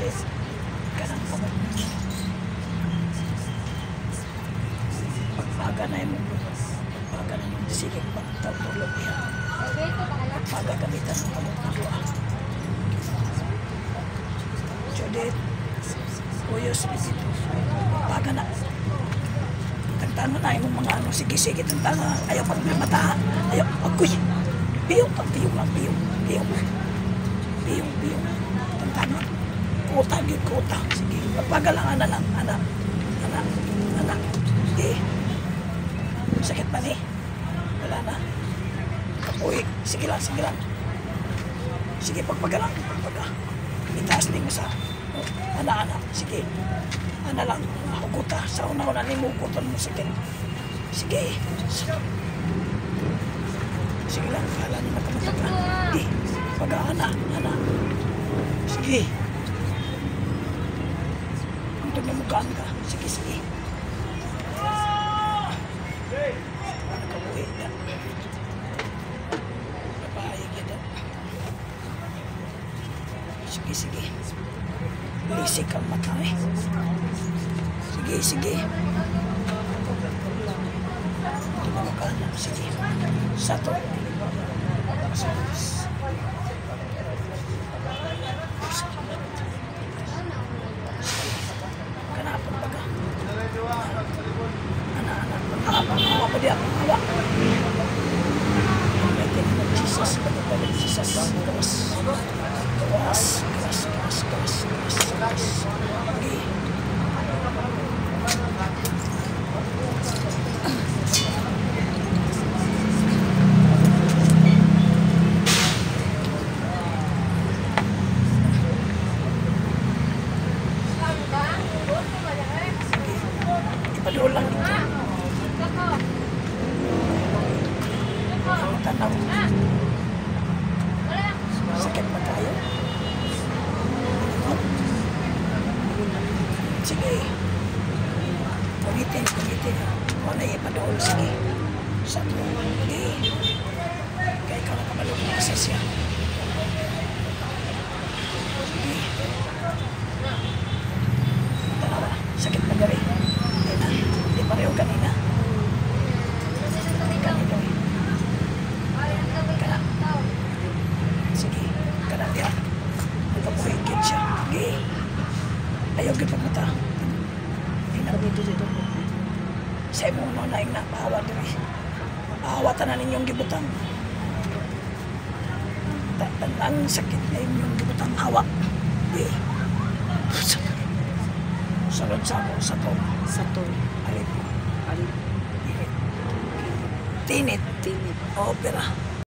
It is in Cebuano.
Judith. Kanang kamot. Pagpaga na yung pagpaga na yung sige pagtulog niya. Pagpaga gamitan ng kamot na duha. Judith. Kuyos dito. Pagpaga na. Tagtanga na yung mga ano. Sige, sige, tagtanga. Ayaw pag mata. Ayaw. Agoy. Piyong, piyong lang, piyong. Piyong. Piyong, piyong. Tagtanga. Kuta, gyud kuta. Sige. Pagpaga lang, ana lang. Ana. Ana. Ana. Sige. Sakit pa ni. Wala na. Kapuhi. Sige lang, sige lang. Sige, pagpaga lang. Pagpaga. Itaas din mo sa... Oh, ana, ana. Sige. Ana lang. Huguta. Sa una-una ni mo, hugutan mo sakit. Sige. Sige lang. Kala ni mata-mata ka. Sige. Pagka, ana. Ana. Sige. Ang tugnamukaan ka. Sige, sige. Nakabuhi na. Napahayag yan. Sige, sige. Lisik ang mata eh. Sige, sige. Tugnamukaan na. Sige. Sato. Kanapon baga. Ana, ana. Awa, awa pa diya. Awa. Mighty name of Jesus. Jesus. Gawas. Gawas. Gawas. Gawas. Gawas. Gawas. Gawas. Okay. Ipadool lang dito. Ang tanaw. Sakit ba tayo? Sige. Ulitin, ulitin. Wala ipadool. Sige. Sa to. Sige. Kaya ikaw na kamalog na asa siya. Sige. Tanawa. Sakit ba gari? Hindi na. Hindi pareho kanina. Kanino eh. Kana. Sige. Kana diya. Nagpapuhigit siya. Sige. Ayaw gyud pagmata. Sa imong no naing na pahawa diri. Pahawa tanan ninyong gibutang. Ang sakit na inyong gibutang hawa. Di. Sunod sa ako sa to. Sa to. Alip. Alip. Tinit. Tinit. Tinit. Opera.